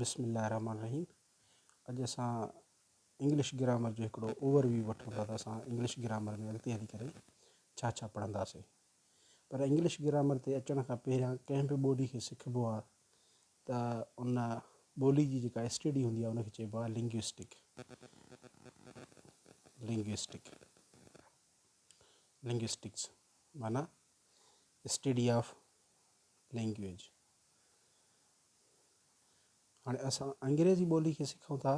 بسم الله الرحمن الرحيم اڄ اسان انگلش گرامر جو هڪڙو اوور ويو وٺون ٿا ته اسان انگلش گرامر ۾ اڳتي هلي ڪري ڇا ڇا پڙهنداسين پر انگلش گرامر تي اچڻ کان پهريان ڪنهن به ٻولي کي سکبو آهي ته ان ٻولي جي جيڪا اسٽڊي هوندي آهي ان کي چئبو آهي لنگوسٽڪ لنگوسٽڪ لنگوسٽڪس معنيٰ اسٽڊي آف لينگويج. هاڻي اسان انگريزي ٻولي کي سکون ٿا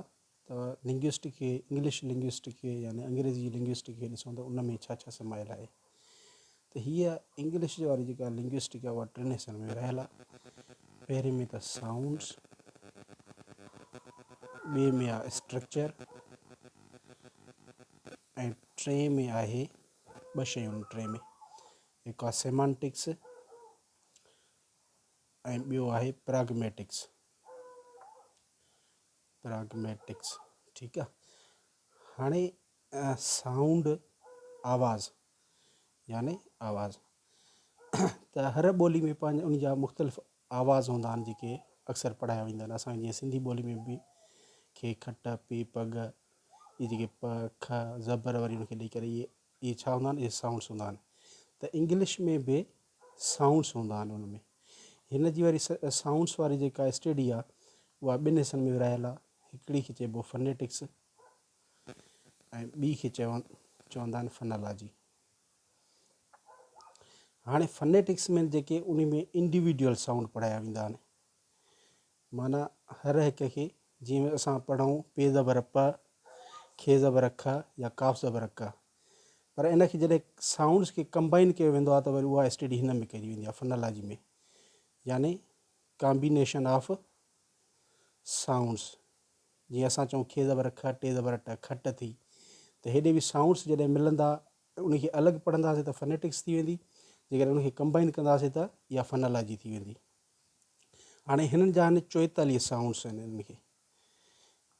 ته لنگوسٽڪ کي انگلش لنگوسٽڪ کي يعني انگريزي جي لنگوسٽڪ کي ڏسون ته ان ۾ ڇا ڇا سمايل آهي ته هيء انگلش واري جيڪا لنگوسٽڪ آهي اها ٽن حصن ۾ ورهايل آهي. پهرين ۾ ته سائونڊس، ٻئي ۾ آهي اسٽرڪچر ۽ ٽئين ۾ آهي ٻه شيون ٽئين ۾ هڪ آهي سيمانٽڪس ۽ ٻيو آهي پراگميٽڪس پراگميٽڪس ٺيڪ آ هاڻي سائونڊ آواز يعني آواز ته هر ٻولي ۾ پنهنجا ان جا مختلف آواز هوندا آهن جيڪي اڪثر پڙهايا ويندا آهن اسان جيئن سنڌي ٻولي ۾ به کي کٽ پي پڳ اهي جيڪي پک زبر وري ان کي ڏئي ڪري اهي اهي ڇا هوندا آهن اهي سائونڊس هوندا آهن ته انگلش ۾ به سائونڊس هوندا آهن ان ۾ هن جي وري سائونڊس واري جيڪا اسٽڊي آهي اها ٻن حصن ۾ ورهايل آهي هڪڙي کي چئبو فنيٽڪس ۽ ٻي کي چوندا آهن فنالاجي هاڻي فنيٽڪس ۾ جيڪي ان ۾ انڊيويجوئل سائونڊ پڙهايا ويندا آهن معنيٰ هر هڪ کي جيئن اسان پڙهون پي زبر پ، کي زبرک يا ڪاف زبر ڪ پر ان کي جڏهن سائونڊس کي ڪمبائن ڪيو ويندو آهي ته وري اها اسٽڊي هن ۾ ڪئي ويندي آهي فنالاجي ۾ يعني ڪامبينيشن آف سائونڊس جيئن اسان چئون کي زبرک ٽي زبر ٽ کٽ ٿي ته هيڏي به سائونڊس جڏهن ملندا ان کي الڳ پڙهنداسين ته فنيٽڪس ٿي ويندي جيڪڏهن ان کي ڪمبائن ڪنداسين ته اها فنالاجي ٿي ويندي. هاڻي هنن جا آهن 44 سائونڊس آهن انهن کي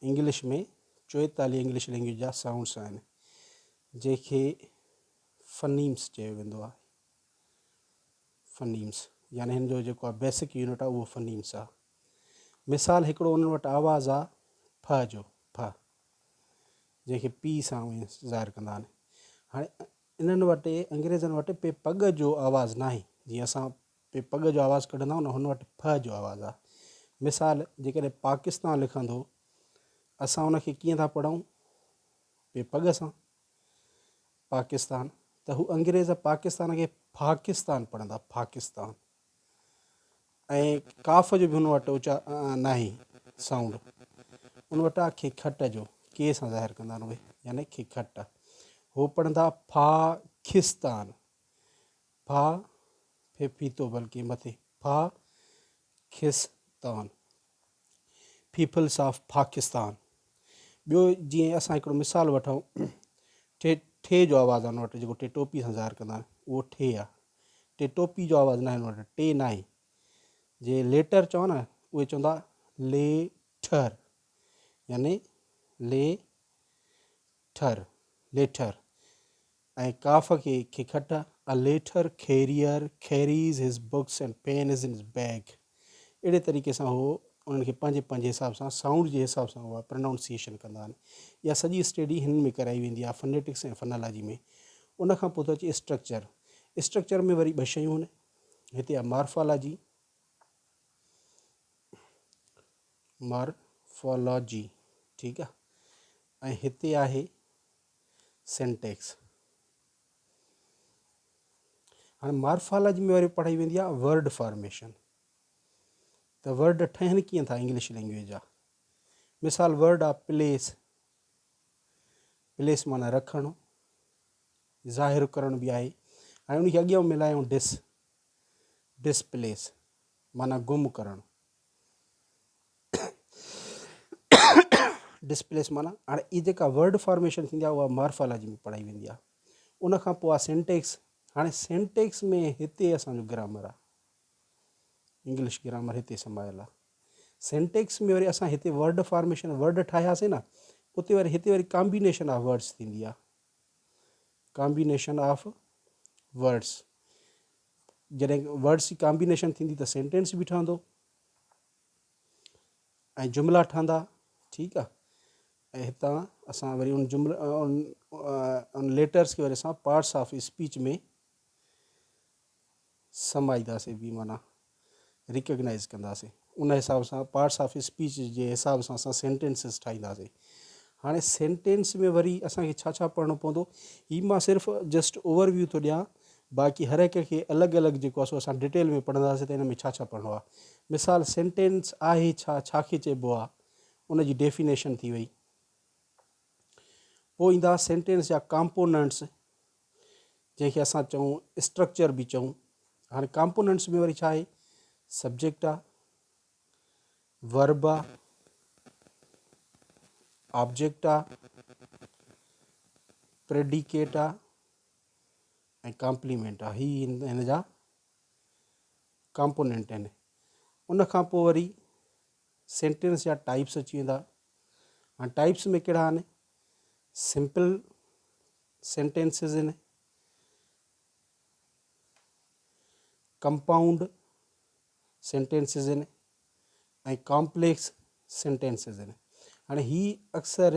انگلش ۾ 44 انگلش لينگويج جا سائونڊس آهن جنهن کي فنيمس چيو ويندو آهي فنيمس يعني هن جو جيڪو آهي بيسڪ يونٽ آهي اهو فنيمس آهي مثال هڪڙو انهن وٽ آواز آهي ڦ جو ڦ جنهن کي پي سان ظاهر ڪندا آهن هاڻي انهن وٽ انگريزن وٽ پي پڳ جو آواز ناهي جيئن اسان پي پڳ جو آواز ڪڍندا آهيون نه هن وٽ ڦ جو آواز آهي. مثال جيڪڏهن پاڪستان لکندو اسان ان کي ڪيئن ٿا پڙهون پي پڳ سان پاڪستان ته هو انگريز پاڪستان کي ڦاڪستان پڙهندا ڦاڪستان ۽ ڪاف جو به هن وٽ اچا ناهي سائونڊ ان وٽ آ کي کٽ جو ڪي سان ظاهر ڪندا آهن اهي يعني کي کٽ هو پڙهندا ڦا کستان ڦا ڦي ڦيٿو بلڪه مٿي ڦا کس تان پيپلس آف پاڪستان ٻيو جيئن اسان هڪڙو مثال وٺون ٺي ٺي جو آواز آهي ان وٽ جيڪو ٽي ٽوپي سان ظاهر ڪندا آهن اهو ٺي آهي ٽي ٽوپي جو آواز ناهي ان وٽ ٽي ناهي جي ليٽر چون نه اهي چوندا لي ٺر يعني لي ٺر ليٺر ۽ ڪاف کي کي کٽ، A letter carrier carries his books and pens in his bag اهڙي طريقي سان هو انهن کي پنهنجي پنهنجي حساب سان سائونڊ جي حساب سان اها پرنائونسيئيشن ڪندا آهن. اها سڄي اسٽيڊي هنن ۾ ڪرائي ويندي آهي فنيٽڪس ۽ فنالاجي ۾. ان کان پوء ٿو اچي اسٽرڪچر. اسٽرڪچر ۾ وري ٻه شيون آهن. هتي آهي مارفالاجي، Morphology، ٺيڪ آهي ۽ هتي آهي سينٽيڪس. هاڻي مارفالاجي ۾ وري پڙهائي ويندي آهي ورڊ فارميشن ته ورڊ ٺهن ڪيئن ٿا انگلش لينگويج جا مثال ورڊ آ پليس پليس معنی رکڻ ظاهر ڪرڻ به آهي هاڻي ان کي اڳيان ملايون ڊس ڊس پليس معنی گم ڪرڻ ڊسپليس معنيٰ هاڻي هي جيڪا ورڊ فارميشن ٿيندي آهي اها مارفالاجي ۾ پڙهائي ويندي آهي ان کان پوء آهي سينٽيڪس هاڻي سينٽيڪس ۾ هتي اسانجو گرامر آهي انگلش گرامر هتي سمايل آهي سينٽيڪس ۾ وري اسان هتي ورڊ فارميشن ورڊ ٺاهياسين نه اتي وري هتي وري ڪامبينيشن آف ورڊس ٿيندي آهي ڪامبينيشن آف ورڊس جڏهن ورڊس جي ڪامبينيشن ٿيندي ته سينٽينس به ٺهندو. ۽ جملا ٺهندا ٺيڪ آ ۽ هتان اسان وري ان جمل ان ليٽرس کي وري اسان پارٽس آف اسپيچ ۾ سمائينداسين به معنيٰ ريڪگنائز ڪنداسين ان حساب سان پارٽس آف اسپيچ جي حساب سان اسان سينٽينسز ٺاهينداسين هاڻي سينٽينس ۾ وري اسان کي ڇا ڇا پڙهڻو پوندو هي مان صرف جسٽ اوور ويو ٿو ڏيان باقي هر هڪ کي الڳ الڳ جيڪو آهي سو اسان ڊيٽيل ۾ پڙهنداسين ته ان ۾ ڇا ڇا پڙهڻو آهي مثال سينٽينس آهي ڇا ڇا کي چئبو آهي ان جي ڊيفينيشن ٿي وئي پوء ايندا سينٽينس جا ڪامپوننٽس جنهن کي اسان چئون اسٽرڪچر به چئون هاڻي ڪامپوننٽس ۾ وري ڇا آهي سبجيڪٽ آهي ورب آ آبجيڪٽ آ پريڊيڪيٽ آ ۽ ڪامپليمينٽ آ هي هن جا ڪامپونينٽ آهن ان کان پوء وري سينٽينس جا ٽائپس اچي ويندا هاڻي ٽائپس ۾ ڪهڙا آهن سمپل سينٽينسز آهن ڪمپائونڊ سينٽينسز آهن ۽ ڪامپليڪس سينٽينسز آهن هاڻي هي اڪثر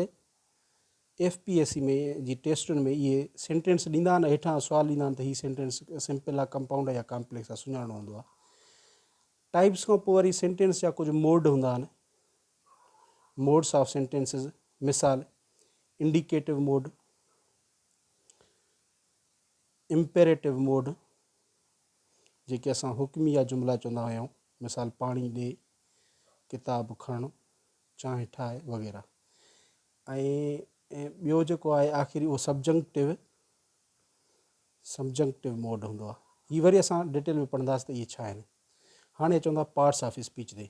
ايف پي ايس سي ۾ جي ٽيسٽن ۾ اهي سينٽينس ڏيندا آهن هيٺان سوال ڏيندا آهن ته هي سينٽينس سمپل آهي ڪمپائونڊ آهي يا ڪامپليڪس آهي سڃاڻڻو هوندو آهي ٽائپس کان پوء وري سينٽينس جا ڪجهه موڊ هوندا آهن موڊس آف سينٽينسز مثال انڊيڪيٽو موڊ امپيريٽو موڊ جيڪي اسان حڪمي يا جملا چوندا آهيون مثال پاڻي ڏي ڪتاب کڻ چانهه ٺاهه وغيره ۽ ٻيو جيڪو آهي آخري اهو سبجنڪٽو Subjunctive mode هوندو آهي. هي وري اسان ڊيٽيل ۾ پڙهنداسين ته اهي ڇا آهن. هاڻي اچون ٿا پارٽس آف اسپيچ تي.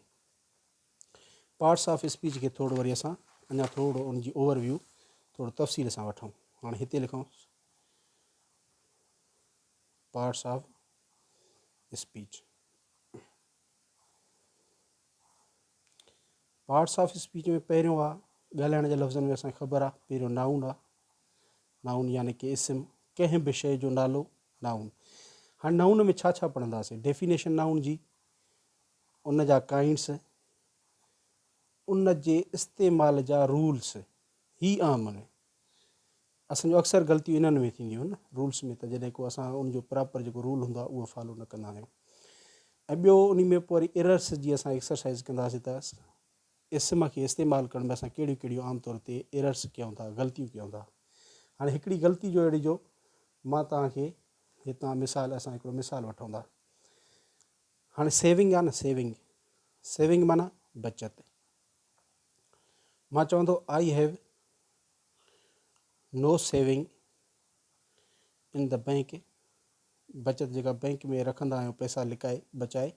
پارٽس آف اسپيچ کي ٿورو وري اسان اڃا ٿورو ان جي اوور ويو ٿورو تفصيل سان وٺون. هاڻي هتي لکون parts of speech. Parts of speech ۾ پهريون آ ڳالهائڻ جي لفظن ۾ اسان کي خبر آ پهريون نائون آ نائون يعني ڪي اسم ڪنهن به شيء جو نالو نائون هاڻي نائون ۾ ڇا ڇا پڙهنداسين ڊيفينيشن نائون جي ان جا ڪائنڊس ان جي استعمال جا رولس هي اهم آهن اسان جون اڪثر غلطيون انهن ۾ ٿينديون آهن رولس ۾ ته جڏهن ڪو اسان ان جو پراپر جيڪو رول هوندو آهي اهو فالو نه ڪندا آهيون ۽ ٻيو انهي ۾ پوء وري ايررس جي اسان ايڪسرسائز ڪنداسين ته اسم کي استعمال ڪرڻ ۾ اسان ڪهڙيون ڪهڙيون عام طور تي ايررس ڪيون ٿا غلطيون ڪيون ٿا هاڻي هڪڙي غلطي جو اهڙي جو مان توهان کي هتان مثال اسان هڪڙو مثال وٺون ٿا هاڻي سيونگ آهي نه سيونگ سيونگ معنيٰ بچت مان چوان ٿو I have no saving in the bank بچت جيڪا بئنڪ ۾ رکندا آهيون پئسا لڪائي بچائي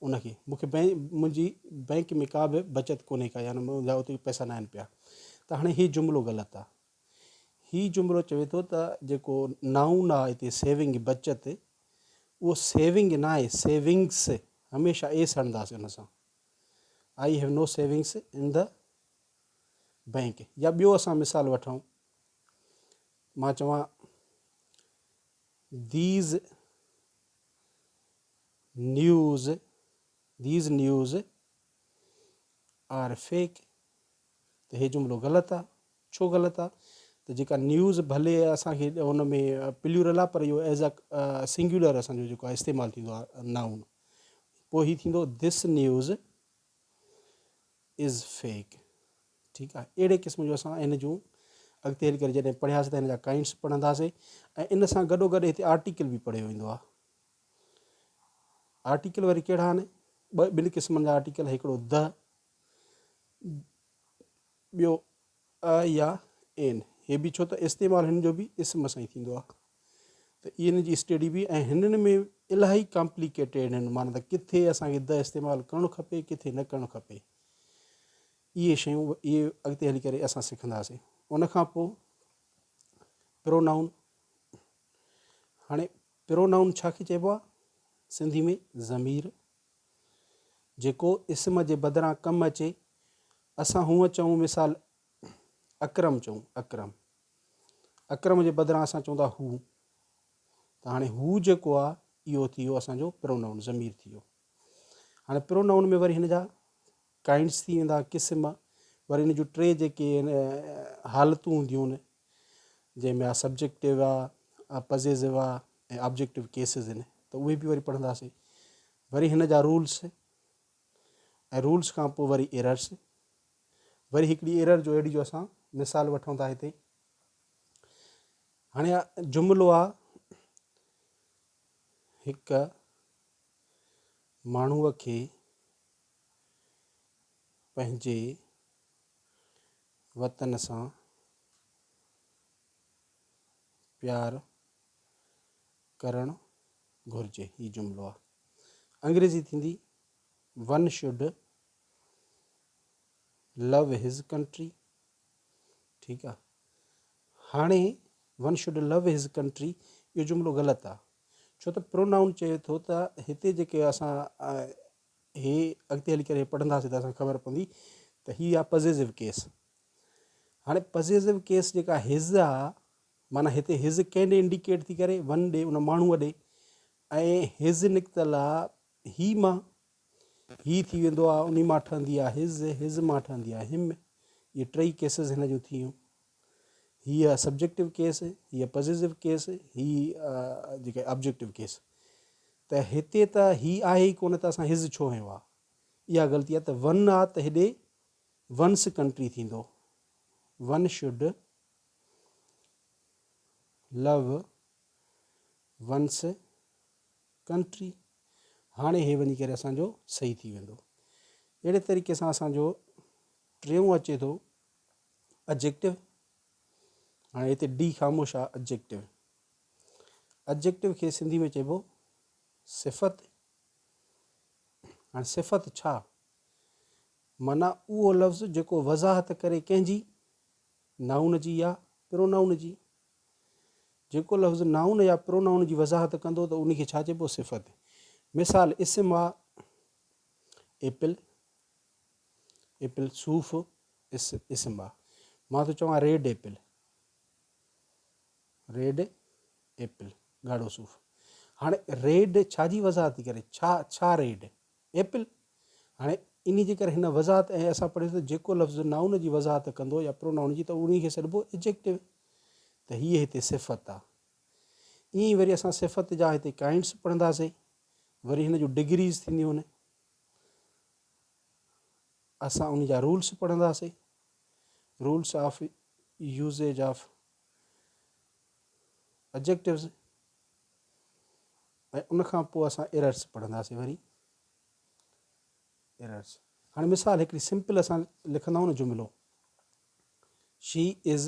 ان کي مون کي بئنڪ منهنجي بئنڪ ۾ ڪا به بچت ڪونهي ڪا يعني منهنجا اتي پئسا ناهن پيا ته هاڻي هي جملو غلط آهي هي جملو چوي ٿو ته جيڪو نائون آهي هتي سيونگ بچت اهو سيونگ ناهي سيونگس هميشه ايس هڻنداسين ان سان I have no savings in the bank يا ٻيو اسان مثال وٺون مان چوان these news these news are fake ته هي جملو غلط آ ڇو غلط آ ته جيڪا نيوز ڀلي اسان کي ان ۾ پليورل آ پر اهو ايز ا سنگيولر اسان جو جيڪو آ استعمال ٿيندو آ نائون پوء هي ٿيندو this news is fake ٺيڪ آ اهڙي قسم جو اسان ان جون اڳتي هلي ڪري جڏهن پڙهياسي ته هن جا ڪائنڊس پڙهنداسي ۽ ان سان گڏو گڏ هتي آرٽيڪل به پڙهيو ويندو آ آرٽيڪل وري ڪهڙا آهن ٻه ٻن قسمن جا آرٽيڪل هڪڙو د ٻيو ا يا اين هي به ڇو ته استعمال هن جو به اسم سان ئي ٿيندو آ ته ان جي اسٽڊي به ۽ هنن ۾ الاهي ڪامپليڪيٽيڊ آهن معنيٰ ته ڪٿي اسان کي د استعمال ڪرڻ کپي ڪٿي نه ڪرڻ کپي اهي شيون اهي اڳتي هلي ڪري اسان سکنداسين ان کان پوء پرونائون هاڻي پرونائون ڇا کي چئبو آهي سنڌي ۾ ضمير جيڪو اسم جي بدران ڪم اچي اسان هونء چئون مثال اڪرم چئون اڪرم اڪرم جي بدران اسان چئون ٿا هو ته هاڻي هو جيڪو آ اهو ٿي ويو اسان جو پرونائون ضمير ٿي ويو. هاڻي پرونائون ۾ وري هن جا ڪائنڊس ٿي ويندا قسم، وري ان جون ٽي جيڪي حالتون هونديون آهن جنهن ۾ آ سبجيڪٽو آ، پزيزو آ ۽ آبجيڪٽو ڪيسز آهن ته اهي به وري پڙهنداسين. وري هن جا رولس ۽ رولس کان پوء وري ايررس، وري هڪڙي ايرر جو اهڙي جو اسان مثال وٺون ٿا هتي. هاڻي جملو آ هڪ ماڻهوء کي پنهنجي وطن سان پيار ڪرڻ گهرجي. هي جملو آ. انگريزي ٿيندي One should love his country. ٺيڪ آ. هاڻي One should love his country اهو جملو غلط آ. ڇو ته پرونائون چئي ٿو ته هتي جيڪي اسان هي اڳتي هلي ڪري پڙهنداسين ته اسان کي خبر پوندي ته هي آ پزيزو ڪيس. هاڻي پزيزو ڪيس جيڪا his آ معنيٰ هتي his ڪنهن ڏي انڊيڪيٽ ٿي ڪري ون ڏي ان ماڻهوء ڏي ۽ his نڪتل آ هي مان هي ٿي ويندو آ انهي مان ٺهندي آ his his مان ٺهندي آ هم. اهي ٽئي ڪيسز هن جون ٿي ويون. هيء سبجيڪٽو ڪيس، هيء پزيزو ڪيس، هي جيڪا آبجيڪٽو ڪيس. ته هتي ته هي آهي ئي ڪونه ته اسان his ڇو هنيو آ؟ اها غلطي آ ته ون آ ته هيڏي ونس ڪنٽري ٿيندو. One should love one's country. هاڻي هي وڃي ڪري اسان جو صحيح ٿي ويندو. اهڙي طريقي سان اسان جو ٽيون اچي ٿو اجيڪٽو. هاڻي هتي ڊي خاموش آ اجيڪٽو. اجيڪٽو کي سنڌي ۾ چئبو صفت. هاڻي صفت ڇا؟ معنيٰ اهو لفظ جيڪو وضاحت ڪري ڪنهن جي؟ نائون جي يا پرونائون جي. جيڪو لفظ نائون يا پرونائون جي وضاحت ڪندو ته ان کي ڇا چئبو؟ صفت. مثال اسم آ ايپل، ايپل صوف اسم آ. مان ٿو چوان ريڊ ايپل، ريڊ ايپل ڳاڙهو صوف. هاڻي ريڊ ڇا جي وضاحت ٿي ڪري؟ ڇا ڇا ريڊ ايپل؟ هاڻي انهي جي ڪري هن وضاحت ۽ اسان پڙهيو ته جيڪو لفظ نائون جي وضاحت ڪندو يا پرونائون جي ته انهي کي سڏبو ايجيڪٽو. ته هيء هتي صفت آ. ائين ئي وري اسان صفت جا هتي ڪائنڊس پڙهنداسين. وري هن جون ڊگريز ٿينديون آهن. اسان ان جا رولس پڙهنداسين، rules of usage of adjectives, ۽ ان کان پوء اسان ايررس پڙهنداسين وري ايررس. هاڻي مثال هڪڙي سمپل اسان لکندا آهيون نه جملو، she is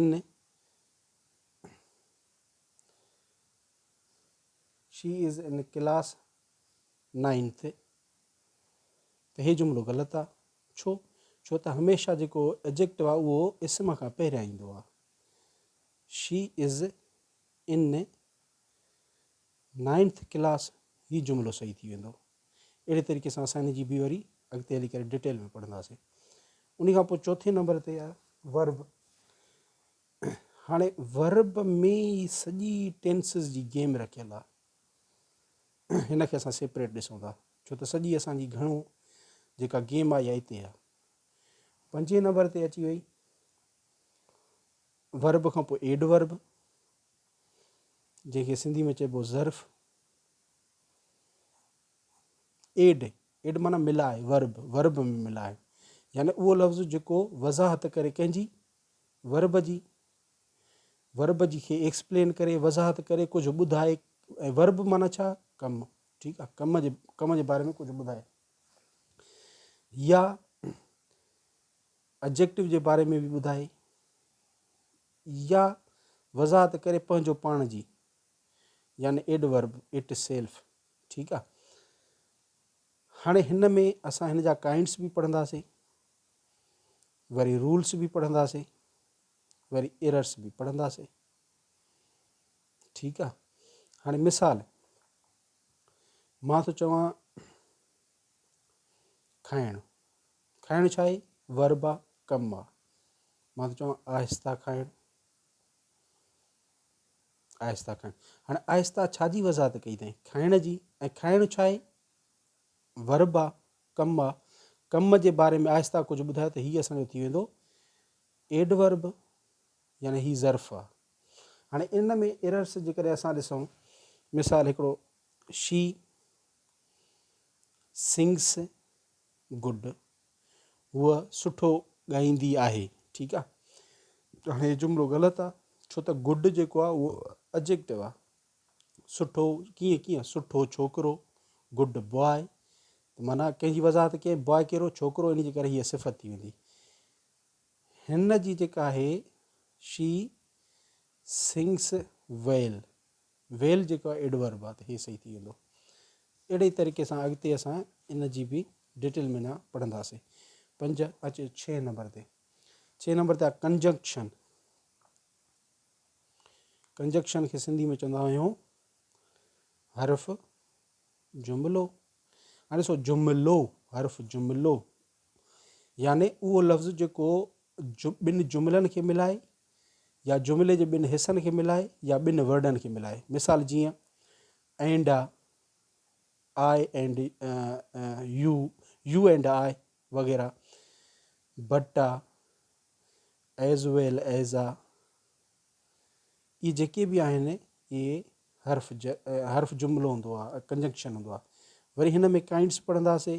in she is in class ninth, ته هي جملو غلط آ. ڇو؟ ڇو ته هميشه جيڪو ايجيڪٽو آ اهو اسم کان پهريان ايندو آ. She is in ninth class هي جملو صحيح ٿي ويندو. اهڙي طريقي سان اسان ان جي به وري اڳتي هلي ڪري ڊيٽيل ۾ پڙهنداسين. انهي کان پوء چوٿين نمبر تي آ ورب. هاڻي ورب ۾ ئي سڄي ٽينسز جي گيم رکيل آ. هن کي اسان سيپريٽ ڏسون ٿا ڇو ته سڄي اسان جي گهڻو جيڪا گيم آ اها اتي آ. پنجين نمبر تي اچي وئي ورب کان پوء ايڊ ورب جنهن کي سنڌي ۾ چئبو ظرف. ايڊ، ايڊ معنيٰ ملائي، ورب، ورب ۾ ملائي يعني اهو لفظ جيڪو وضاحت ڪري ڪنهن جي؟ ورب جي. ورب جي کي ايڪسپلين ڪري، وضاحت ڪري، ڪجهه ٻڌائي ۽ ورب معنيٰ ڇا؟ ڪم، ٺيڪ آ، ڪم جي باري ۾ ڪجهه ٻڌائي يا ايڊجيڪٽو جي باري ۾ به ٻڌائي يا وضاحت ڪري پنهنجو پاڻ جي يعني ايڊ ورب it self, ٺيڪ آ. هاڻي هن ۾ اسان هن جا ڪائنڊس به پڙهنداسين، وري رولس به پڙهنداسين، وري ايررس به پڙهنداسين، ٺيڪ آ. هاڻي مثال مان ٿو چوان کائڻ، کائڻ ڇا آهي؟ ورب آ، ڪم آ. مان ٿو چوان آهستا کائڻ، آهستا کائڻ. هاڻي آهستا ڇا جي وضاحت ڪئي اٿائين؟ کائڻ جي. ۽ کائڻ ڇا آهي؟ ورب آ، ڪم آ. ڪم جي باري ۾ آهسته ڪجهه ٻڌايو ته هي اسان جو ٿي ويندو ايڊورب يعني هي ظرف آ. هاڻي ان ۾ ايررس جيڪڏهن اسان ڏسون مثال هڪڙو شي سنگس گڊ هوء سٺو ڳائيندي آهي ٺيڪ آ هاڻي هي جملو غلط آ ڇو ته گڊ جيڪو آ اهو اجيڪٽو آ سٺو ڪيئن ڪيئن سٺو ڇوڪرو گڊ بواء معنيٰ ڪنهن جي وضاحت ڪئين بواء ڪهڙو ڇوڪرو ان جي ڪري هيء صفت ٿي ويندي هن جي جيڪا آهي شي سنگس ويل ويل جيڪو آهي ايڊورب آهي ته هي صحيح ٿي ويندو. اهڙي طريقي سان اڳتي اسان ان جي به ڊيٽيل ۾ اڃا پڙهنداسين. پنج اچ ڇهين نمبر تي. ڇهين نمبر تي آهي ڪنجنڪشن. ڪنجنڪشن کي سنڌي ۾ چوندا آهيون حرف جملو. هاڻي ڏسو جملو حرف جملو يعني اهو لفظ جيڪو ٻن جملن کي ملائي يا جملي جي ٻن حصن کي ملائي يا ٻن ورڊن کي ملائي. مثال جيئن and a, I and you, you and I وغيره، but a, as well as آ، اهي جيڪي به آهن اهي حرف حرف جملو هوندو آ، ڪنجنڪشن هوندو آ. وري هن ۾ ڪائنڊس پڙهنداسي.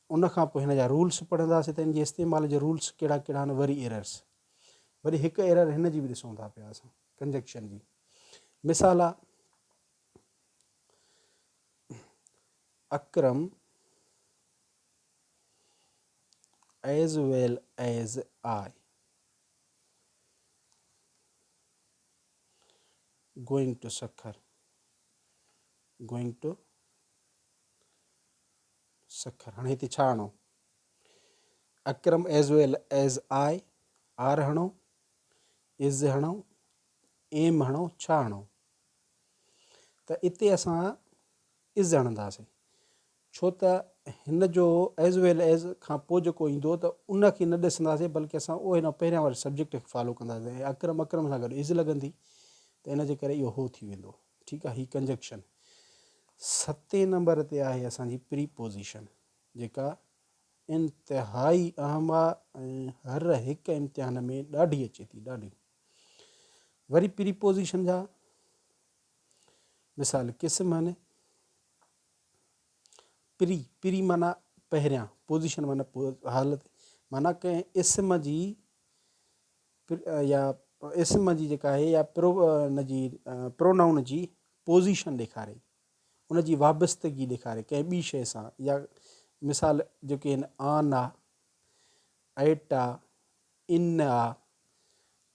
ان کان پوء هن جا رولس پڙهنداسين ته ان جي استعمال جا رولس ڪهڙا ڪهڙا آهن وري ايررس وري هڪ ايرر هن جي به ڏسون ٿا پيا اسان ڪنجنڪشن جي مثال آ Akram as well as I going to Sukkur going to Sukkur هاڻي هتي ڇا هڻو Akram as well as I are هڻو از هڻو ايم هڻو ڇا هڻو ته اتي اسان از هڻنداسين ڇو ته هن جو ايز ويل ايز کان پوء جيڪو ايندو ته ان کي نه ڏسنداسين بلڪه اسان اهو هن پهريان واري سبجيڪٽ کي فالو ڪنداسين ۽ اڪرم اڪرم سان گڏ از لڳندي ته ان جي ڪري اهو هو ٿي ويندو ٺيڪ آهي هي ڪنجنڪشن ستين نمبر تي آهي اسان جي پري پوزيشن جيڪا انتهائي اهم آ ۽ هر هڪ امتحان ۾ ڏاڍي اچي ٿي ڏاڍي وري پري پوزيشن جا مثال قسم آهن پري پري معنيٰ پهريان پوزيشن معنيٰ حالت معنيٰ ڪنهن اسم جي يا اسم جي جيڪا آهي يا پرو ان جي پرونائون جي پوزيشن ڏيکاري ان جي وابستگي ڏيکاري ڪنهن ٻي شيء سان يا مثال جيڪي آهن آن آ ايٽ آ ان آ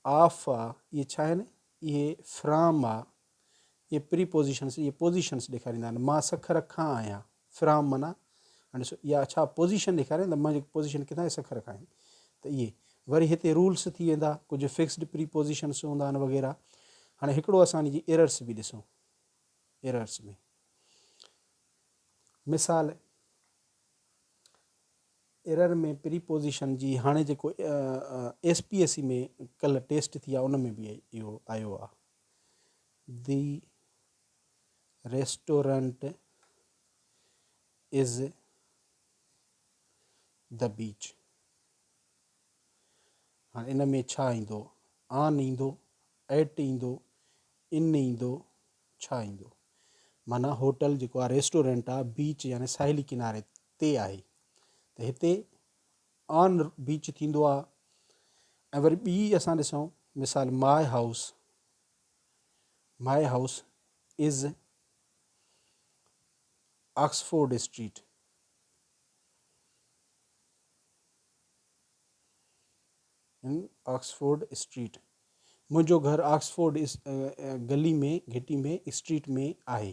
آف آ اهي ڇا آهن اهي فرام آ اهي پري پوزيشنس اهي پوزيشنس ڏيکاريندا آهن مان سکر کان آهيان فرام معنيٰ هاڻي ڏسو اها ڇا پوزيشن ڏيکارين ته منهنجي پوزيشن ڪٿان آهي سکر کان آهي ته اهي وري هتي رولس ٿي ويندا ڪجهه فڪسڊ پري پوزيشنس هوندا آهن وغيره هاڻي هڪڙو اسان ان جي ايررس به ڏسون ايررس ۾ مثال ايرر ۾ پري پوزيشن جي هاڻي جيڪو ايس پي ايس سي ۾ ڪلهه ٽيسٽ ٿي آهي ان ۾ به اهو آيو آهي the restaurant is the beach هاڻي ان ۾ ڇا ايندو آن ايندو ايٽ ايندو ان ايندو ڇا ايندو معنيٰ هوٽل جيڪو آهي ريسٽورنٽ آهي بيچ يعني ساحلي ڪناري تي آهي ته هتي آن بيچ ٿيندو آهي ۽ وري ٻي اسان ڏسون مثال my house my house is Oxford street. In Oxford street منهنجو گهر آڪسفورڊ گلي ۾ گهٽي ۾ اسٽريٽ ۾ آهي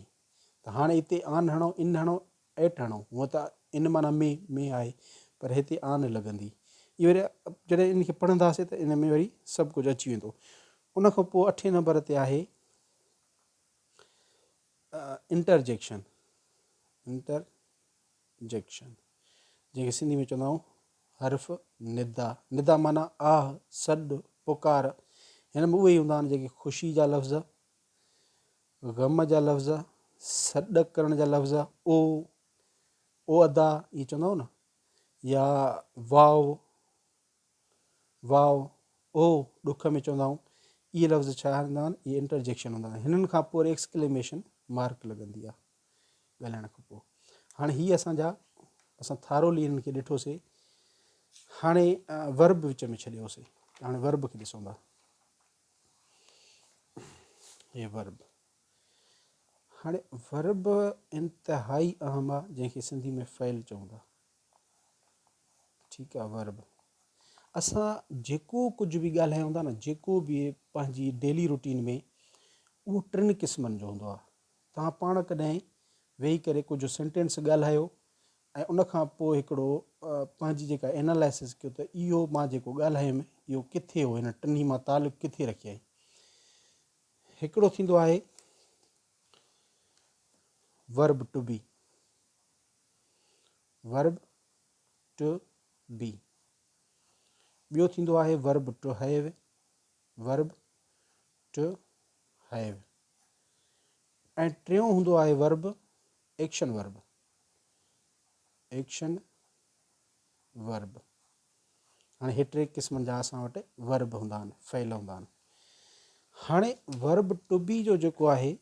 ته هاڻي هتي آن هڻو ان هڻو ايٽ هڻو هونء ته ان معنيٰ ۾ ۾ آهي پر هتي آن لڳندي اهي وري جڏهن ان کي پڙهنداسين ته ان ۾ وري سڀ ڪجهه اچي ويندو ان کان پوء اٺين نمبر تي آهي انٽرجيڪشن انٽرجيڪشن جنهن کي سنڌي ۾ چوندا آهيون حرف ندا ندا معنيٰ آه سڏ پڪار هن ۾ اهي ئي هوندا آهن جيڪي خوشي جا لفظ غم جا لفظ سڏ ڪرڻ جا لفظ او او ادا ائين چوندا آهيون نه يا واء واء او ڏک ۾ چوندا آهيون اهي لفظ ڇا هوندا آهن اهي انٽرجيڪشن هوندا آهن هنن کان پوء ايڪسڪليميشن مارڪ لڳندي آهي ڳالهائڻ کان پوء هاڻي هي اسان جا اسان ٿارولي هنن کي ڏٺوسي هاڻي ورب وچ ۾ ڇڏيوسي هاڻي ورب کي ڏسون ٿا هي ورب هاڻي ورب انتهائي اهم آ جنهن کي سنڌي ۾ فعل چئون ٿا ٺيڪ آ ورب اسان جيڪو ڪجهه به ڳالهايون ٿا نه جيڪو به پنهنجي ڊيلي روٽين ۾ اهو ٽن قسمن جو هوندو آ توهان پاڻ ڪڏهن ويهي ڪري ڪجهه سينٽينس ڳالهايو ۽ ان کان پوء هڪڙو پنهنجي جيڪا اينالائسس ڪيو ته اهو مان جيڪو ڳالهايم اهو ڪٿي هو هن ٽنهي مان تعلق ڪٿي رکيائين هڪڙو ٿيندو آهي verb to be verb to be ٻيو ٿيندو آهي verb to have verb to have ۽ ٽيون هوندو آهي verb action verb action verb هاڻي هي ٽي قسمن جا اسان وٽ ورب هوندا آهن فعل هوندا آهن هاڻي ورب ٽو بي جو جيڪو آهي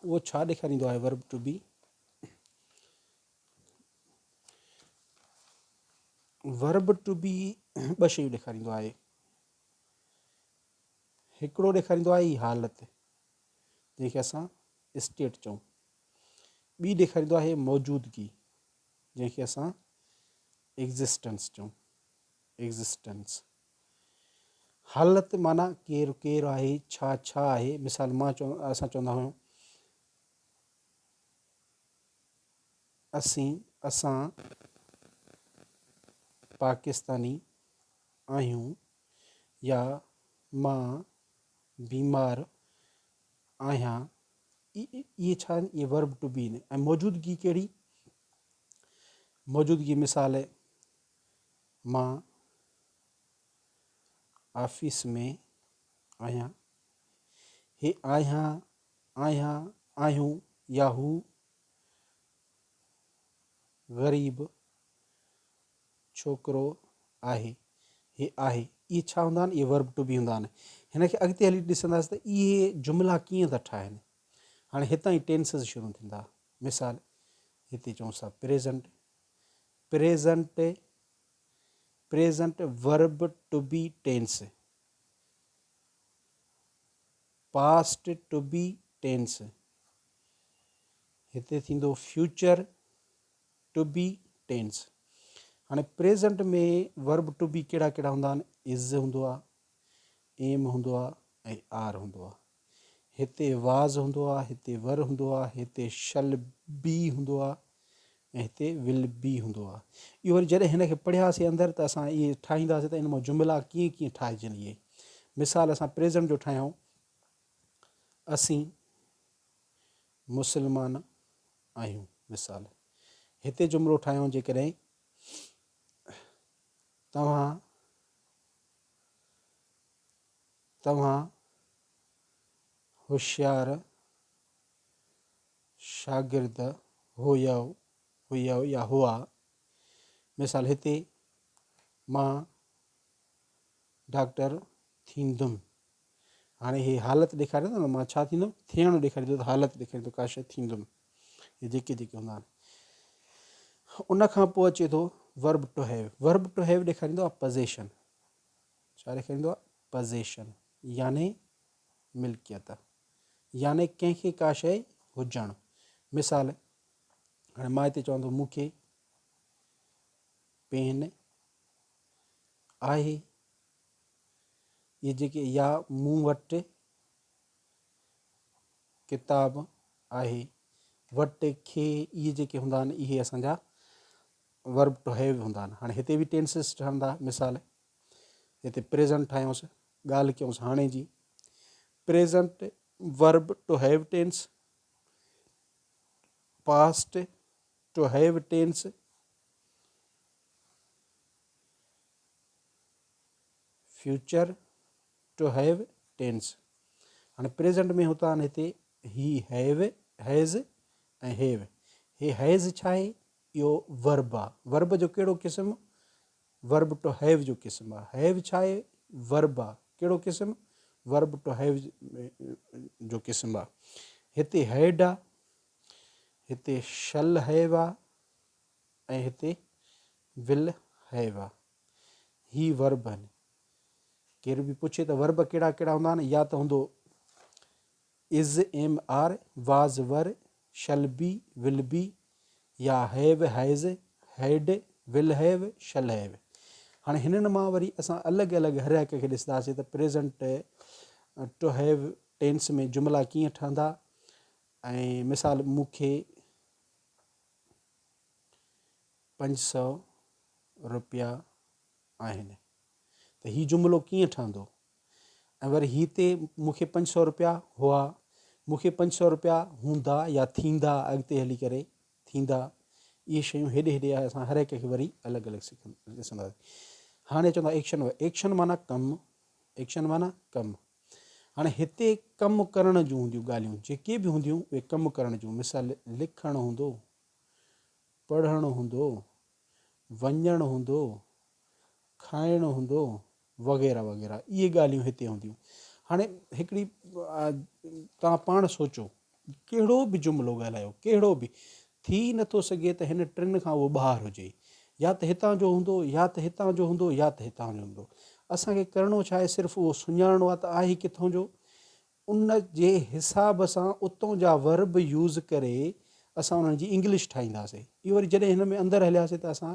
اهو ڇا ڏيکاريندو آهي verb to be verb to be ٻه شيون ڏيکاريندو آهي هڪڙو ڏيکاريندو آهي حالت جنهن کي اسان اسٽيٽ چئون ٻي ڏيکاريندو آهي موجودگي جنهن کي اسان ايگزسٽنس چئون ايگزسٽنس حالت معنيٰ ڪير ڪير آهي ڇا ڇا آهي مثال مان چون اسان چوندا آهيون اسين اسان پاڪستاني آهيون يا مان بيمار آهيان اهي ڇا آهن اهي ورب ٽو بي آهن ۽ موجودگي ڪهڙي موجودگي مثال مان آفيس ۾ آهيان هي آهيان آهيان آهيون يا هو غريب ڇوڪرو آهي هي آهي اهي ڇا هوندا آهن اهي ورب ٽو بي هوندا آهن هن کي اڳتي هلي ڏسنداسين ته اهي جملا ڪيئن ٿا ٺاهن هاڻي هتان ئي ٽينسز شروع ٿيندا مثال هتي چئون ٿا present present present verb to be tense past to be tense هتي ٿيندو فيوچر ٽو بي ٽينس هاڻي پريزنٽ ۾ ورب ٽو بي ڪهڙا ڪهڙا هوندا آهن از هوندو آهي ايم هوندو آهي ۽ آر هوندو آهي هتي واز هوندو آهي هتي ور هوندو آهي هتي شل بي هوندو آهي ۽ هتي ول بي هوندو آهي اهو وري جڏهن هن کي پڙهياسي اندر ته اسان اهي ٺاهينداسي ته ان مان جملا ڪيئن ڪيئن ٺاهجن اهي مثال اسان پريزنٽ جو ٺاهيون اسين مسلمان آهيون. مثال، هتي جملو ٺاهيون جيڪڏهن توهان توهان هوشيار شاگرد هيؤ هيؤ يا هئا. مثال، هتي مان ڊاڪٽر ٿيندم. هاڻي هي حالت ڏيکاري ٿو نه مان ڇا ٿيندم ٿيڻ ڏيکاري ٿو ته حالت ڏيکاري ٿو ڪا شيء ٿيندم هي جيڪي جيڪي هوندا آهن ان کان پوء اچي ٿو verb to have verb to have ڏيکاريندو آهي پزيشن ڇا ڏيکاريندو آهي پزيشن يعني ملڪيت يعني ڪنهن کي ڪا شيء هجڻ مثال هاڻي مان هتي چوان ٿو مون کي پين آهي اهي جيڪي يا مون وٽ ڪتاب آهي، وٽ، کي، اهي جيڪي هوندا آهن اهي اسان جا ورب ٽو have هوندا آهن. هاڻي هتي به ٽينسز ٺهندا مثال هتي پريزنٽ ٺاهيونس ڳالهه ڪيونس هاڻي جي present verb to have tense past to have tense future to have tense هاڻي پريزنٽ ۾ هتان هتي هي have has ۽ have he has ڇا آهي؟ اهو ورب آ. ورب جو ڪهڙو قسم؟ ورب ٽو هيو جو قسم آ. هيو ڇا آهي؟ ورب آ. ڪهڙو قسم؟ ورب ٽو هيو جو قسم آ. هتي هيڊ آ، هتي شل هيو آ ۽ هتي ول هيو آ. هي ورب آهن. ڪير به پڇي ته ورب ڪهڙا ڪهڙا هوندا آهن؟ يا ته هوندو is, am, are, was, were, shall be, will be يا have, has, had, will have, shall have. هاڻي هنن مان وري اسان الڳ الڳ هر هڪ کي ڏسنداسين ته پريزنٽ ٽو have tense ۾ جملا ڪيئن ٺهندا ۽ مثال مون کي 500 روپيا آهن ته هي جملو ڪيئن ٺهندو؟ ۽ وري هتي مون کي 500 روپيا هئا، مون کي 500 روپيا هوندا يا ٿيندا اڳتي هلي ڪري ٿيندا، اهي شيون هيڏي هيڏي اسان هر هڪ کي وري الڳ الڳ ڏسنداسين. هاڻي چوندا ايڪشن ايڪشن معنيٰ ڪم، ايڪشن معنيٰ ڪم. هاڻي هتي ڪم ڪرڻ جون هونديون ڳالهيون جيڪي به هونديون اهي ڪم ڪرڻ جون، مثال لکڻ هوندو، پڙهڻ هوندو، وڃڻ هوندو، کائڻ هوندو، وغيره وغيره اهي ڳالهيون هتي هونديون. هاڻي هڪڙي توهان پاڻ سوچو ڪهڙو به جملو ڳالهايو ڪهڙو به ٿي نٿو سگهي ته هن ٽن کان اهو ٻاهر هجي يا ته هتان جو هوندو يا ته هتان جو هوندو يا ته هتان جو هوندو اسان کي ڪرڻو ڇا آهي صرف اهو سڃاڻڻو آهي ته آهي ڪٿان جو ان جي حساب سان اتون جا ورب يوز ڪري اسان انهن جي انگلش ٺاهينداسين. اهو وري جڏهن هن ۾ اندر هلياسين ته اسان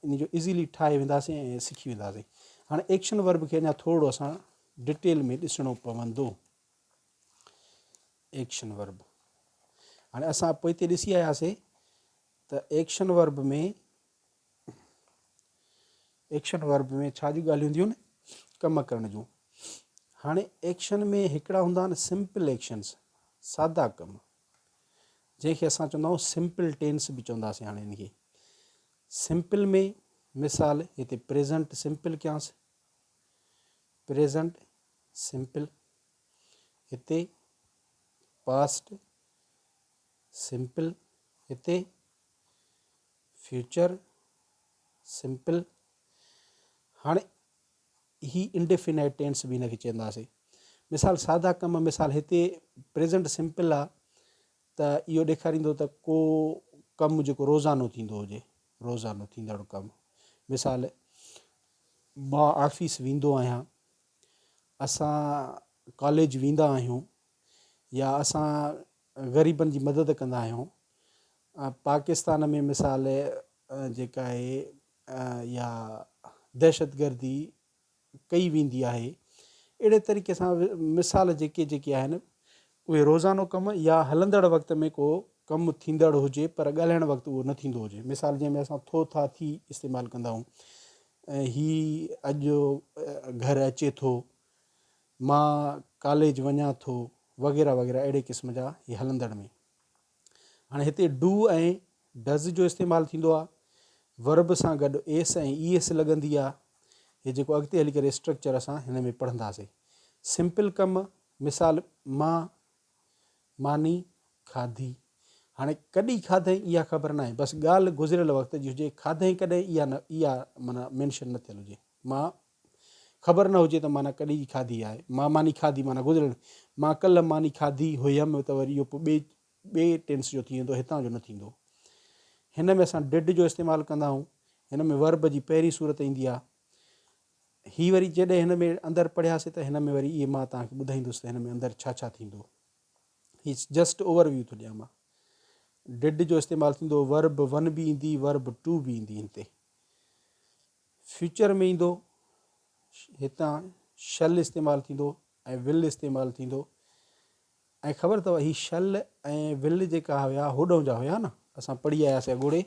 ان جو ايزيلي ٺاهي وينداسين ۽ سکي وينداسين. هاڻي ايڪشن ورب کي اڃا ٿورڙو اسان ڊيٽيل ۾ ڏسڻو پوندو. ايڪشن ورب هاڻي اسان پوئتي ڏسي آياسين ته ايڪشن ورب ۾ ايڪشن ورب ۾ ڇا جون ڳالهيون هونديون آهن؟ ڪم ڪرڻ جون. هاڻي ايڪشن ۾ هڪڙا هوندا آهن سمپل ايڪشنس، سادا ڪم، جنهن کي اسان چوندا آهيون سمپل ٽينس به چونداسين هاڻي ان کي. سمپل ۾ مثال هتي پريزنٽ سمپل ڪيانس، پريزنٽ سمپل، هتي پاسٽ سمپل، هتي فيوچر سمپل، هاڻي هي انڊيفينائيٽ ٽينس به هن کي چونداسين. مثال سادا ڪم، مثال هتي پريزنٽ سمپل آ ته اهو ڏيکاريندو ته ڪو ڪم جيڪو روزانو ٿيندو هجي، روزانو ٿيندڙ ڪم. مثال مان آفيس ويندو آهيان، اسان ڪاليج ويندا آهيون يا اسان غريبن جي مدد ڪندا آهيون. پاڪستان ۾ مثال جيڪا آهي يا دهشتگردي ڪئي ويندي آهي اهڙي طريقي سان مثال جيڪي جيڪي آهن اهي روزانو ڪم يا هلندڙ وقت ۾ ڪو ڪم ٿيندڙ هجي پر ڳالهائڻ وقت اهو نه ٿيندو هجي مثال جنهن ۾ اسان ٿو ٿا ٿي استعمال ڪندا آهيون هي اڄ گهر اچي ٿو مان ڪاليج وڃان ٿو وغيره وغيره اهڙي قسم جا هي هلندڙ ۾ هاڻي هتي do ۽ does جو استعمال ٿيندو آهي. ورب سان گڏ ايس ۽ اي ايس لڳندي آهي. هي جيڪو اڳتي هلي ڪري اسٽرڪچر اسان هن ۾ پڙهنداسين. سمپل ڪم، مثال مان ماني کاڌي. هاڻي ڪڏهن کاڌئين اها خبر ناهي بس ڳالهه گذريل وقت جي هجي کاڌئين ڪڏهن اها نه اها معنيٰ مينشن نه ٿيل هجي. مان خبر نه هجي ته معنيٰ ڪڏهن جي کاڌي آهي. مان ماني کاڌي معنيٰ گذريل مان ڪلهه ماني کاڌي هيم ته وري اهو پوء ٻئي ٻئي ٽينس جو ٿي ويندو هتان جو نه ٿيندو. هن ۾ اسان did جو استعمال ڪندا آهيون. هن ۾ ورب جي پهرين صورت ايندي آهي. هي وري جڏهن هن ۾ اندر پڙهياسين ته هن ۾ وري اهي مان توهان کي ٻڌائيندس ته هن ۾ اندر ڇا ڇا ٿيندو. هي جسٽ اوور ويو ٿو ڏيان مان. Did جو استعمال ٿيندو ورب ون به ايندي ورب ٽو به ايندي هن تي. فيوچر ۾ ايندو هتان شل استعمال ٿيندو ۽ ول استعمال ٿيندو ۽ خبر اٿو هي شل ۽ ول جيڪا هيا هوڏهون جا هيا نه اسان پڙهي آياسي اڳوڙي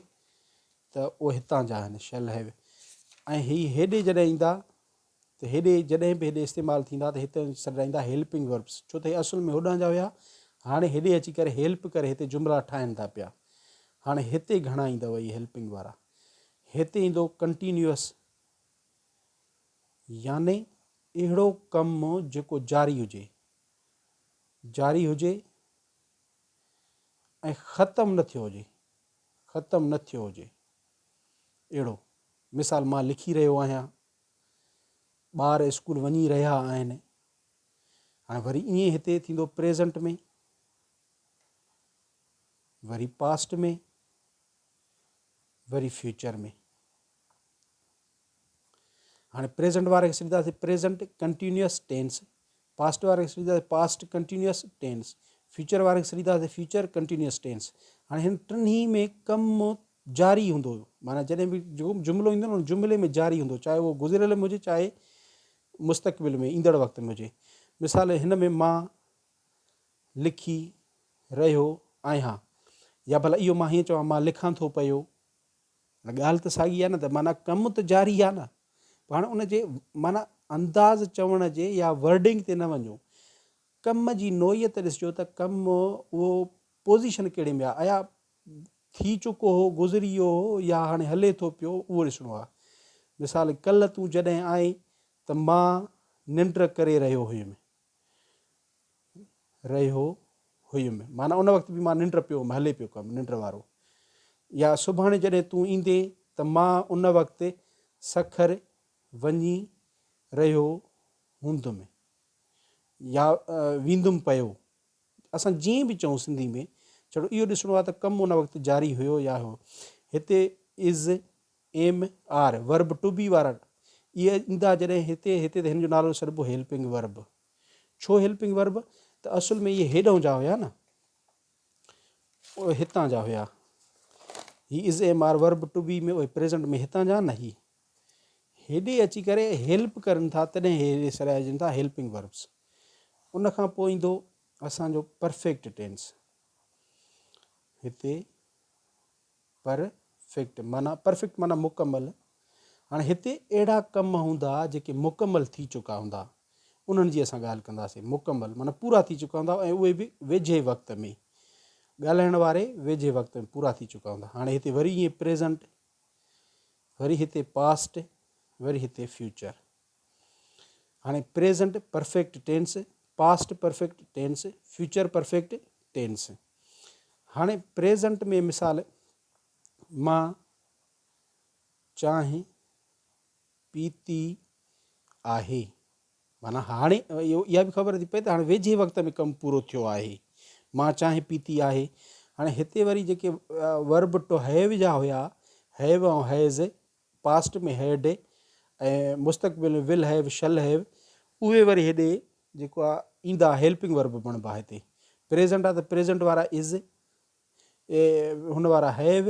ته اهي هتان جا آهن شل هيو ۽ هي هيڏي جڏهن ايندا ته هيڏي جڏهن به هيڏي استعمال ٿيندا ته هتي سڏرائيندا هيلپنگ وربس ڇو ته هي اصل ۾ هوڏانهن جا هيا هاڻي هيڏي اچي ڪري هيلپ ڪري هتي جملا ٺاهن ٿا پيا هاڻي هتي گهڻا ايندو اهي هيلپنگ وارا هتي ايندو ڪنٽينيوس يعني اهڙو ڪم جيڪو جاري هجي، جاري هجي ۽ ختم نه ٿيو هجي، ختم نه ٿيو هجي اهڙو مثال مان لکي رهيو آهيان، ٻار اسڪول وڃي رهيا آهن. هاڻي وري ائين هتي ٿيندو پريزنٽ ۾ وري پاسٽ ۾ وري فيوچر ۾. هاڻي پريزنٽ واري کي سڏينداسين پريزنٽ ڪنٽينيوس ٽينس، پاسٽ واري کي سڏينداسين پاسٽ ڪنٽينيوس ٽينس، فيوچر واري کي سڏينداسين فيوچر ڪنٽينيوس ٽينس. هاڻي هن ٽنهي ۾ ڪم جاري هوندو، معنيٰ جڏهن به جملو ايندو نه ان جملي ۾ جاري هوندو، چاهي اهو گذريل ۾ هجي چاهي مستقبل ۾ ايندڙ وقت ۾ هجي. مثال هن ۾ مان لکي رهيو آهيان يا ڀلا اهو مان هيئن چوان مان لکان ٿو پيو، ڳالهه ته ساڳي آهي نه ته معنيٰ ڪم ته جاري آهي نه، پر هاڻي ان جي معنيٰ انداز چوڻ جي يا ورڊنگ تي نه وڃو، ڪم جي نوعيت ڏسجو ته ڪم اهو پوزيشن ڪهڙي ۾ آهي، آيا ٿي چڪو هو، گذري ويو هو يا هاڻي هلي ٿو پيو اهو ڏسڻو آهي. مثال ڪلهه تون جڏهن آئين ته مان ننڊ ڪري رهيو هيم. رهيو هيم معنيٰ ان وقت به مان ننڊ پيو هيم، هلي پيو ڪم ننڊ وارو. يا سڀاڻي جڏهن تون ايندين ته مان ان وقت سکر وڃي رهيو هوندم يا ويندم پيو. اسان جيئن به چئون سنڌي ۾ ڇڙو اهو ڏسڻو آهي ته ڪم ان وقت جاري هيو يا هو. هتي is, am, are, verb to be وارا اهي ايندا جڏهن هتي هتي ته هن جو نالو سڏبو هيلپنگ ورب. ڇو هيلپنگ ورب ته اصل ۾ اهي هيڏهون جا هيا نه اهي هتان جا هيا. هي is, am, are verb to be ۾ اهي پريزنٽ ۾ هتان جا نه هي هيڏي اچي ڪري هيلپ ڪرن ٿا تڏهن هيڏي سڏائجن ٿا هيلپنگ وربس. ان کان پوء ايندو اسان جو پرفيڪٽ ٽينس. هتي پر فيڪٽ معنيٰ پرفيڪٽ معنيٰ مڪمل. هاڻي هتي اهڙا ڪم هوندا جيڪي مڪمل ٿي چڪا هوندا انهن جي اسان ڳالهه ڪنداسين. مڪمل معنيٰ پورا ٿي چڪا هوندا ۽ اهي به ويجهي وقت ۾ ڳالهائڻ واري ويجهي وقت ۾ پورا ٿي چڪا هوندا. هاڻي هتي وري ائين پريزنٽ، وري هتي پاسٽ، وري هتي فيوچر. هاڻي present perfect tense, past perfect tense, future perfect tense. هاڻي پريزنٽ ۾ مثال مان چانهه پيتي آهي معنيٰ هاڻي اها به خبر ٿي پئي ته هاڻي ويجهي وقت ۾ ڪم پورو ٿيو آهي مان چانهه پيتي آهي. هاڻي هتي وري جيڪي ورب ٽو have جا هيا have ۽ has past ۾ had ۽ مستقبل ۾ ول have, شل have اهي وري هيڏي جيڪو آ ايندا هيلپنگ ورب بڻبا هتي پريزنٽ آ ته پريزنٽ وارا از هن وارا have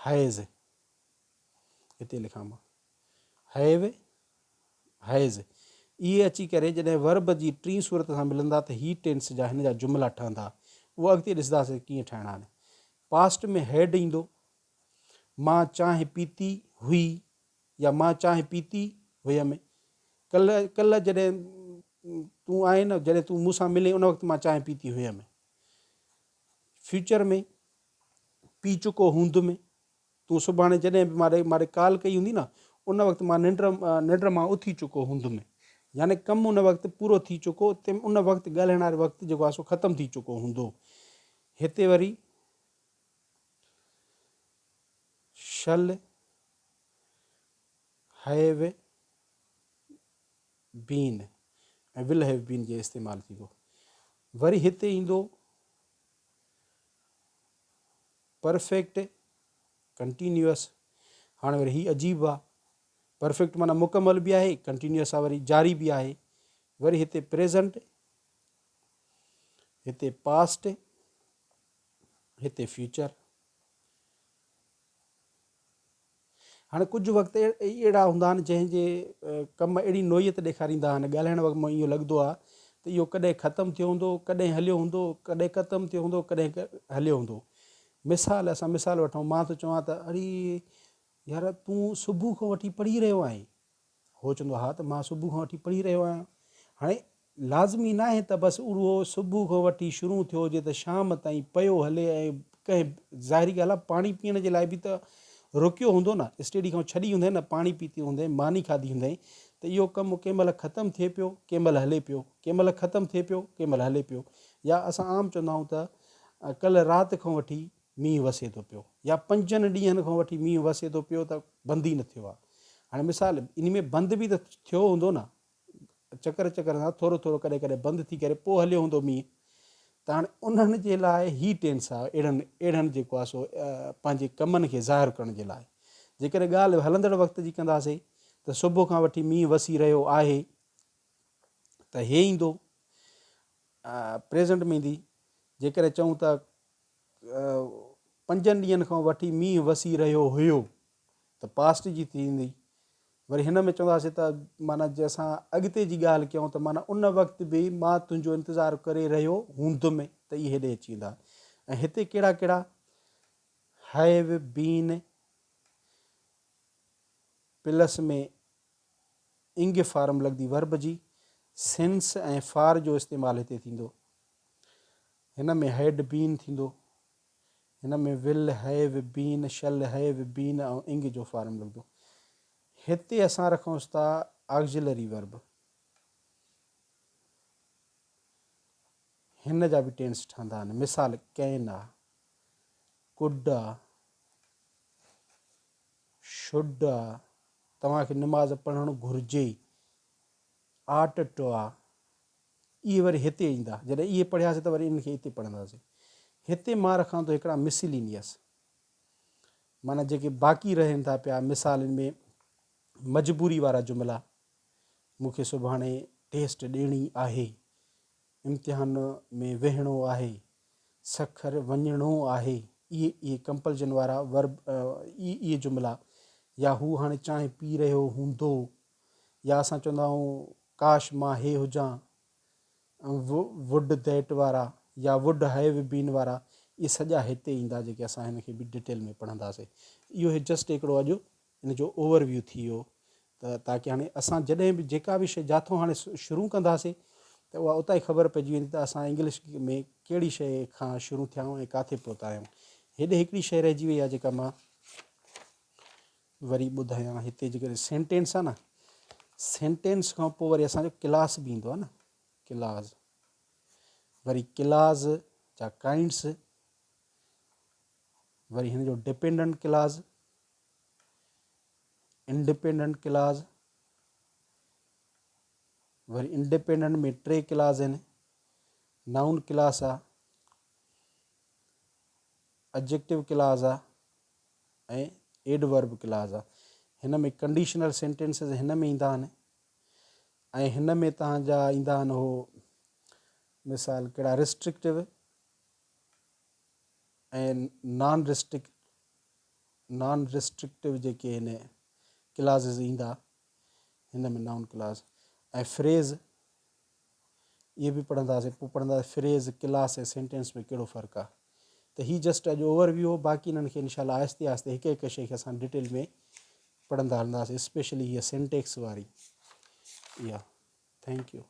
has هتي لکان مان have has اهي اچي ڪري جڏهن ورب جي ٽين صورت سان ملندا ته هي ٽينس جا هن جا جملا ٺهندا اهو اڳتي ڏسنداسين ڪيئن ٺاهڻا آهن پاسٽ ۾ هيڊ ايندو مان چانهه پيتي هئي يا مان چانهه پيتي هيم. ڪلهه ڪلهه جڏهن تون آئين نه جڏهن تون مون سان ملين ان وقت مان چانهه پيتي هيم. فيوچر ۾ پي چڪو هوندم. تون سڀاڻي جڏهن به مان ڏي ڪال ڪئي هوندي نه ان وقت مان ننڊ ننڊ مان اٿي چڪو هوندم. يعني ڪم ان وقت پورو ٿي چڪو ان وقت ڳالهائڻ واري وقت جيڪو آهي سو ختم ٿي چڪو هوندو. هتي وري شل have been ۽ will have been جي استعمال ٿيندو. وري هتي ايندو پرفيڪٽ ڪنٽينيوس. هاڻي وري هي عجيب آ. پرفيڪٽ معنيٰ مڪمل به آهي، ڪنٽينيوس آ وري جاري به آهي. وري هتي پريزنٽ، هتي پاسٽ، هتي فيوچر. هاڻي ڪجهه وقت اهڙا هوندا آهن جنهن جي ڪم اهڙي نوعيت ڏيکاريندا آهن ڳالهائڻ وقت ۾ اهو لڳندو آهي ته اهو ڪڏهن ختم ٿيو هوندو ڪڏهن هليو هوندو ڪڏهن ختم ٿيو هوندو ڪڏهن هليو هوندو. مثال اسان مثال وٺون مان ٿو چوان ته اڙي يار تون صبح کان وٺي پڙهي رهيو آهين هو چوندو ها ته مان صبح کان وٺي پڙهي رهيو آهيان. هاڻي لازمي ناهي ته بس اهو صبح کان وٺي شروع ٿيو هجي ته شام تائين پيو هلي ۽ ڪنهن ظاهري ڳالهه آهي پاڻي پيئڻ جي لاء به ته رڪيو هوندو نه، اسٽيڊي کان ڇڏي هوندائين نه پاڻي پيتي هوندائين، ماني کاڌي هوندائين ته اهو ڪم ڪنهن مهل ختم ٿئي پيو، ڪنهن مهل هلي پيو، ڪنهن مهل ختم ٿئي پيو، ڪنهن مهل هلي پيو. يا اسان عام چوندا آهيون ته ڪلهه رات کان وٺي مينهن وسي ٿو پيو يا پنجن ڏينهن کان وٺي مينهن وسي ٿو پيو ته بند ئي نه ٿيو آهي. هاڻي مثال ان ۾ بند به ته ٿيو هوندو نه، چڪر چڪر سان ٿورو ٿورو ڪڏهن ڪڏهن بند ٿي ڪري پوء هليو هوندو مينهن ته هاڻي انهن جي لاء هي ٽينس آهي اهڙن اهڙن جيڪو آهي سو پنهنجي ڪمن کي ظاهر ڪرڻ جي لاء. جيڪڏهن ڳالهه هلندڙ وقت جي ڪنداسين ته صبح کان وٺي مينهن وسي رهيو آهي ته هي ايندو پريزنٽ ۾ ايندي. جيڪڏهن چئون ته پنجن ڏينهن کان وٺي مينهن وسي رهيو هيو ته پاسٽ جي ٿيندي. وري هن ۾ چونداسين ته معنيٰ جي اسان اڳتي جي ڳالهه ڪيون ته معنيٰ ان وقت به مان تنهنجو انتظار ڪري رهيو هوندم ته اهي هيڏي اچي ويندا. ۽ هتي ڪهڙا ڪهڙا have been plus ۾ ing form لڳندي ورب جي، سنس ۽ فار جو استعمال هتي ٿيندو. هن ۾ هيڊ بين ٿيندو. هن ۾ will have been, shall have been ۽ ing جو فارم لڳندو. هتي اسان رکونس ٿا آگزلري ورب. هن جا به ٽينس ٺهندا آهن. مثال ڪين آ، ڪڊ آ، should آ، توهان کي نماز پڙهڻ گهرجي، آٽ ٽو آ، اهي وري هتي ايندا، جڏهن اهي پڙهياسين ته وري انهن کي هتي پڙهنداسين. هتي مان رکان ٿو هڪڙا مسيلينيس، معنيٰ جيڪي باقي رهن ٿا پيا مثالن ۾ مجبوري وارا جملا، مون کي سڀاڻي ٽيسٽ ڏيڻي آهي، امتحان ۾ ويهڻو آهي، سکر وڃڻو آهي، اهي اهي ڪمپلجن وارا ورب اهي اهي جملا يا هو هاڻي چانهه پي رهيو هوندو يا اسان چوندا آهيون ڪاش مان هي هجان وڊ that وارا يا وڊ have been وارا اهي سڄا هتي ايندا جيڪي اسان هن کي به ڊيٽيل ۾ پڙهنداسين. اهو هي جسٽ هڪڙو اڄ ان جو اوور ويو ٿي ويو ته تاڪه هاڻي اسان جڏهن به جيڪا به شيء جاٿو هاڻي شروع ڪنداسين ته اها اتان ئي خبر پئجي ويندي ته اسان انگلش ۾ ڪهڙي شيء کان شروع ٿيا آهيون ۽ ڪاٿي پهتا آهيون. هيڏي هڪڙي شيء رهجي وئي آهي جيڪا مان وري ٻڌايان هتي جيڪڏهن سينٽينس آهي نه سينٽينس کان پوء وري اسانجو ڪلاس به ايندو آهي نه ڪلاس وري ڪلاس جا ڪائنڊس وري هن جو ڊپينڊنٽ ڪلاس انڊيپينڊنٽ ڪلاز وري انڊيپينڊنٽ ۾ ٽي ڪلاز آهن نائون ڪلاس آ ايڊجيڪٽو ڪلاز آ ۽ ايڊورب ڪلاز آ هن ۾ ڪنڊيشنل سينٽينسز هن ۾ ايندا آهن ۽ هن ۾ تهان جا ايندا آهن هو مثال ڪهڙا ريسٽرڪٽو ۽ نان ريسٽرڪ نان ريسٽرڪٽو جيڪي هن ڪلازز ايندا هن ۾ نائون ڪلاز ۽ فريز اهي به پڙهنداسين پوء پڙهنداسين فريز ڪلاس ۽ سينٽينس ۾ ڪهڙو فرق آهي ته هي جسٽ اڄ اوور ويو هو باقي انهن کي انشاء الله آهستي آهستي هڪ هڪ شيء کي اسان ڊيٽيل ۾ پڙهندا هلنداسين اسپيشلي هيء سينٽيڪس واري اها thank you.